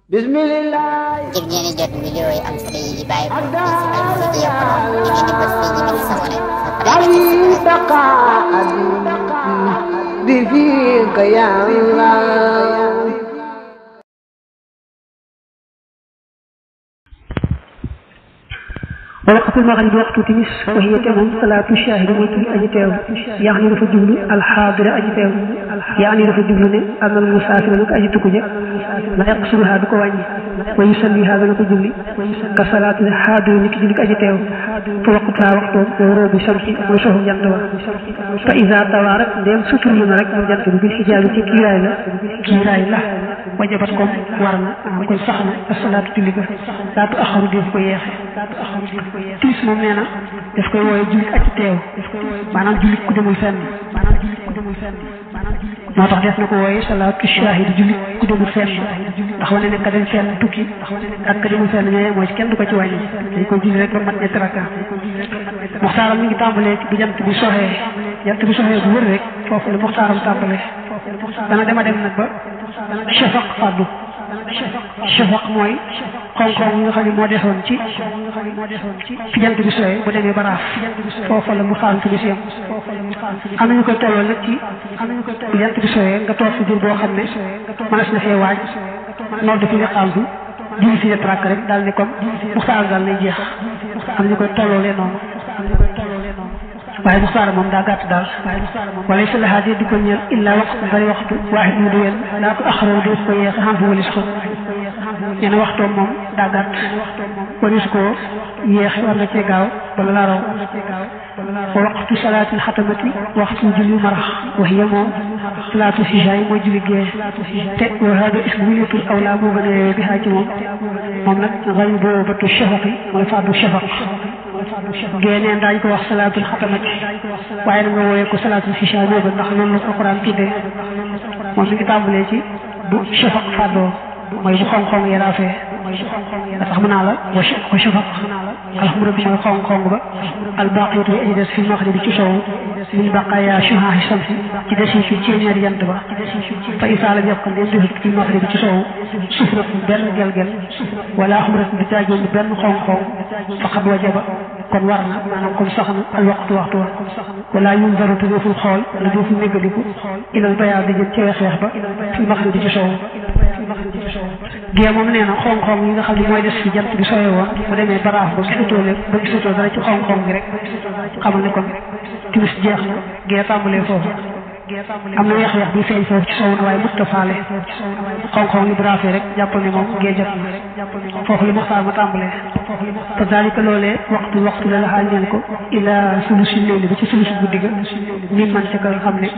Bismillah. ngir ngeen di jot vidéo yi am solo yi bàyyi ko ci Al-Mouridiyyah Pro da ngeen di bës fii ñu bind s'abonner بفيك يا الله ووقت المغرب وقت تمس وهي كمان صلاة الشاهد موتل أجتاو يعني دفا جبل الحاضر أجتاو يعني دفا جبل أن المسافر لك أجتكو لا يقصرها بكو واني ويصلي هذا لك جبل كصلاة الحاضر لك جبل أجتاو فوقتها وقت ورود شمس وشهر جنتوا فإذا توارت ديم ستر يمرك من جنتوا بالحجاب كيراي لا وجبتكم ورنا كل صحنا الصلاة تلك لا تأخر ديف كويخ tiis moom nee na daf koy wooye jullit ak teew maanaam jullit ku demul fenn moo tax def na ko wooye salaatu shahid jullit ku demul fenn ndax wane ne ka dem fenn tukki ak ka demul fenn ñooy mooy kenn du ko ci wàññi dañ koy julli rek ba mat ñetti rakka muxtaaram mi ngi tàmbalee bu jant bi soxee bu wër rek foofu la muxtaaram tàmbalee dana dem nag ba shafaq faddu shafaq mooy xonq-xonq yi nga xam ne moo desoon ci fi jant bi sooy bu demee baraaf foofa la mu xaantu bi si yam am nañu koy tolloo nag ci fi jant bi sooyee nga toog fi jur boo xam ne mënees na fee waaj noor dafi nga xaantu julli si ñetti rakk rek daal ne comme muxtaar daal lay jeex am nañu koy tolloolee noonu waaye muxtaar moom daa gàtt daal wala sa laxaat di ko ñeel illa waxtu bari waxtu waaxit mu du wen daa ko axaroo def ko yeex xam fu walis ko nee na waxtoom moom daa gàtt walis ko yéexe war nga cee gaaw bala laa raw wa waxtu salaatil xatamati waxtu julli marax wax ya moom salaatu sijaay mooy julli gee te wa hada ismiyatul awla moo gën a yeewee bi xaa ci moom nag xay boobatu shafaqi mooy fàddu shafaq génneen daañu ko wax salaatul xatamati waaye na nga wooyee ko salaatul sijaay moo gën ndax loolu la ko Alxuraan tuddee moom mi ngi tàmbalee ci bu shafaq fàddoo mooy bu xonq-xonq yi raafee tax mën naa la wa shafaq alxamra bi mooy xonq-xonq ba albaqiyatu yi aji des fi maxribi ci sow min baqaya shuhaahi shamsi ci des yi fi ceeñeeri jant ba fa isaala bi yokkan leen defut fi maxribi ci sow sufrat benn gel-gel wala xamrat bi taajeen benn xonq-xonq faqad wajaba kon war na maanaam kon sax na al waxtu wa wala yunzaru te deful xool wala deful néggadiku ilal bayaa di jëm ci weexeex ba fi maxribi ci sow gée moom nee na xonq-xonq yi nga xam ne mooy des fi jant bi sooyee woon bu demee baraaf ba gisatoo dara ci xonq-xonq gi rek xamal ne kon timis jeex na gée tàmbalee foofu am na weex-weex bi feeñ foofu ci sow na waaye mutta faale xonq-xonq yi bu raafee rek jàppal ne moom gée jot na foofu li muxtaar ma tàmbalee te daalika loolee waxtu la la xaal ñeen ko ila sulusi léegi ba ci sulusi guddi ga min man ca ka nga xam ne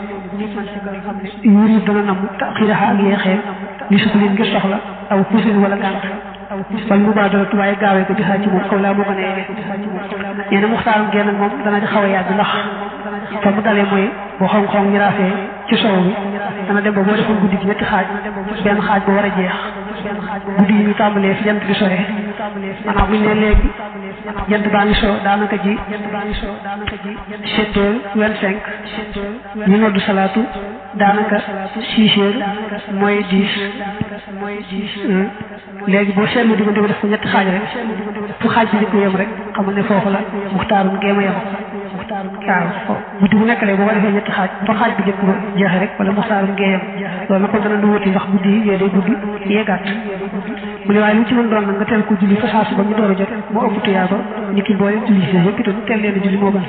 yurid dana namm taxiraxa ak yeexee li su ko leen ngir soxla aw xusin wala gànt wala mubaadaratu waaye gaawee ko joxaa ci moom kaw laa moo gën a yegg nee na muxtaaram génn moom dana di xaw a yàgg ndax fa mu dalee mooy boo xonq-xonq ñi raafee ci sow bi dana dem ba boo defoon guddi gi ñetti xaaj benn xaaj ba war a jeex guddi yi ñu tàmbalee fi jant bi sore maanaam buñ ne léegi jant baa ngi so daanaka ji 7h25 ñu noddu salaatu daanaka 6h mooy 10 léegi boo seetlu diggante bi def ko ñetti xaaj rek fu xaaj bi di ko yem rek xamal ne foofu la muxtaarum géema yem waaw guddi bu nekk léegi boo ko defee ñetti xaaj fa xaaj bi jëkk ba jeexee rek wala muxtaarum géeyam loolu nag kon dana nu wuti ndax guddi yi yee day guddi yee gàtt mu ne waaye lu ci mën doon nag nga teel ko julli fa saa si ba ñu door a jot moo ëpp tuyaa ba ni ki boo leen julli si yëpp itam teel leen a julli moo gën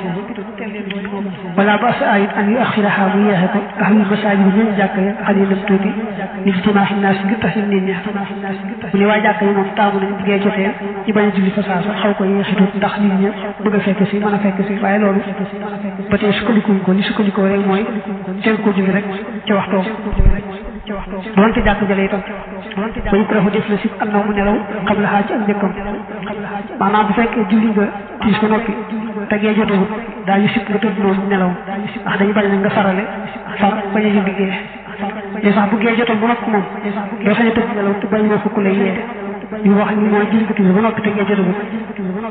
wala ba sa ayit an yu axiraha mu yeexe ko ahlul masaajid bi ñooñu jàkk ya xal yi lam tuuti li ci jimaaxi naas ngir taxil nit ñi mu ne waa jàkk yi moom taamu nañu buggee jotee ci bañ a julli fa saa sa xaw ko yeexitut ndax nit ñi bëgg a fekk si mën a fekk si waaye loolu ba tey sukkandikuñ ko li sukkandikoo rek mooy teel ko julli rek ca waxtoom doonte jàkk jële itam bañu préfet def la si am na mu nelaw xam la xaaj ci ak njëkkam maanaam bu fekkee julli nga tiis ba noppi tegee jotewut daañu sip nga tëdd noonu nelaw ndax dañu bañ na nga farale far bañ a julli gee mais sax bu gee jotoon ba noppi moom doo sañ a tëdd nelaw te bañ moo fukk lay yee ñu wax ni mooy julli ko tiis ba noppi tegee jotewut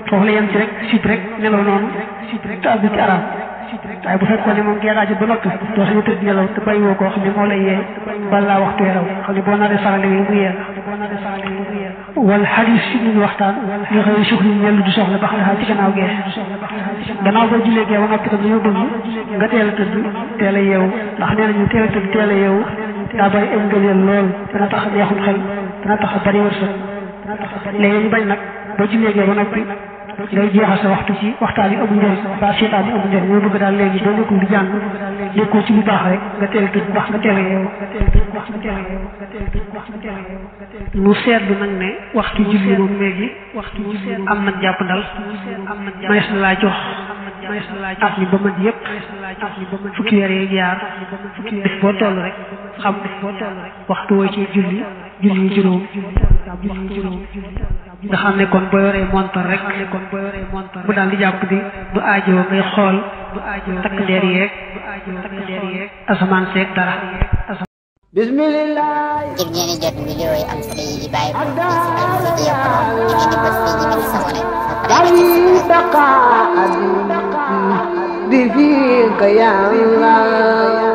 foofu la yem ci rek sip rek nelaw noonu te àgg ci araam waaye bu fekkoon ne moom geeraaju ba noppi doo sañu tëdd nelaw te bàyyi woo koo xam ne moo lay yee balaa waxtu yaraw xam ne boo naree farale yi mu yee wala xadis si ñu waxtaan ñu xëy suxli ñellu du soxla ba xam ne ci gannaaw gee gannaaw boo jullee gee ba noppi tam dañoo bëgg nga teel a tëdd teel a yeewu ndax nee nañu teel a tëdd teel a yeewu daa bari am ngëneel lool dana tax a neexum xel dana tax a bari wërsëg léegi ñu bañ nag boo jullee gee ba noppi ngay jeexal sa waxtu ci waxtaan yi amul njëriñ ba seetaan yi amul njëriñ ñoo bëgg daal léegi boo nekkul di jàng nekkoo ci lu baax rek nga teel a tëdd ndax nga teel a yeewu lu seetlu nag ne waxtu julli moom léegi am nag jàpp ndal mayees na laa jox at mi ba mat yëpp fukki weer yi jaar bis boo toll rek xam waxtu woo ci julli juróom nga xam ne kon boo yoree montor rek bu daal di jàpp di du aajoo ngay xool takk ndeer yeeg asamaan seeg dara. bismillah. ngir ngeen di jot vidéo yi am solo yi bàyyi ko ci Al-Mouridiyyah ngeen di bës fii ñu bind s'abonné bi fiika ya Allah